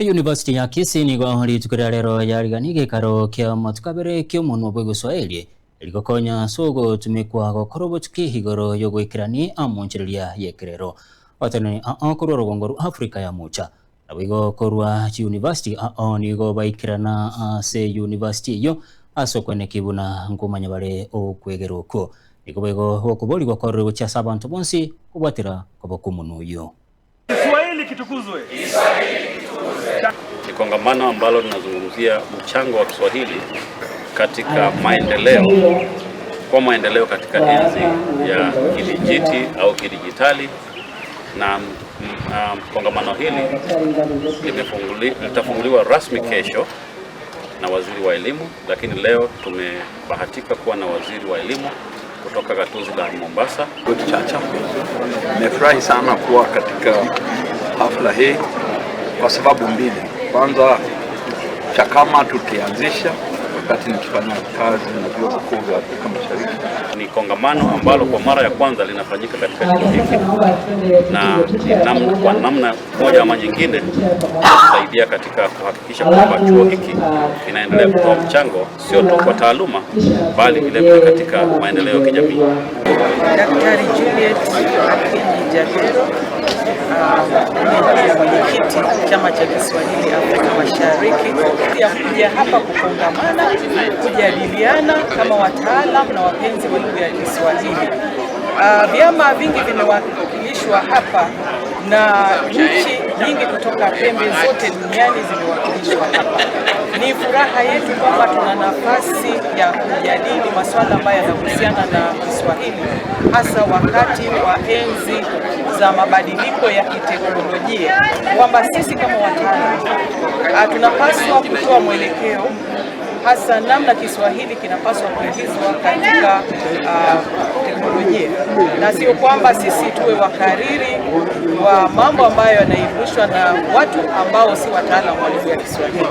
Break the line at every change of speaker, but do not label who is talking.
University ya Kisii nigo rituko ria rero yarigani gikaro kia matuko abere kia omonwa bwa Egeswahili erigokonya ase ogotumekwa gokora obotuki igoro yogoikerani amonchereria yekerero abateneni ao korwa orogongo rwa Africa ya Mocha nabo igo korwa chiuniversity ao nigo baikerana ase university eyio ase okweneki buna nkomanya bare okwegera okwo nigo boigo gokoborigwa kwarure gochia ase abanto bonsi kobwatera koba kwa omonwa oyio.
Kiswahili kitukuzwe.
Ni kongamano ambalo linazungumzia mchango wa Kiswahili katika maendeleo kwa maendeleo katika enzi ya kidijiti au kidijitali, na kongamano hili litafunguliwa rasmi kesho na waziri wa elimu, lakini leo tumebahatika kuwa na waziri wa elimu kutoka gatuzi la Mombasa.
Good Chacha. Nimefurahi sana kuwa katika hafla hii kwa sababu mbili. Kwanza, CHAKAMA tukianzisha wakati nikifanya kazi na vyuo vikuu vya Afrika Mashariki.
Ni kongamano ambalo kwa mara ya kwanza linafanyika katika chuo hiki na ni namna, kwa namna moja ama nyingine kusaidia katika kuhakikisha kwamba chuo hiki kinaendelea kutoa mchango sio tu kwa taaluma bali vile vile katika maendeleo ya kijamii.
Daktari Juliet Akinyi Jabero, mimi ndiye mwenyekiti Chama cha Kiswahili Afrika Mashariki, ya kuja hapa kukongamana, kujadiliana kama wataalam na wapenzi wa lugha ya Kiswahili. Vyama vingi vimewakilishwa hapa na nchi nyingi kutoka pembe zote duniani zimewakilishwa hapa. Ni furaha yetu kwamba tuna nafasi ya kujadili masuala ambayo yanahusiana na Kiswahili, hasa wakati wa enzi za mabadiliko ya kiteknolojia, kwamba sisi kama wataalamu tunapaswa kutoa mwelekeo hasa namna Kiswahili kinapaswa kuingizwa katika teknolojia, na sio kwamba sisi tuwe wakariri wa mambo ambayo yanaibushwa na watu ambao si wataalamu wa lugha ya Kiswahili.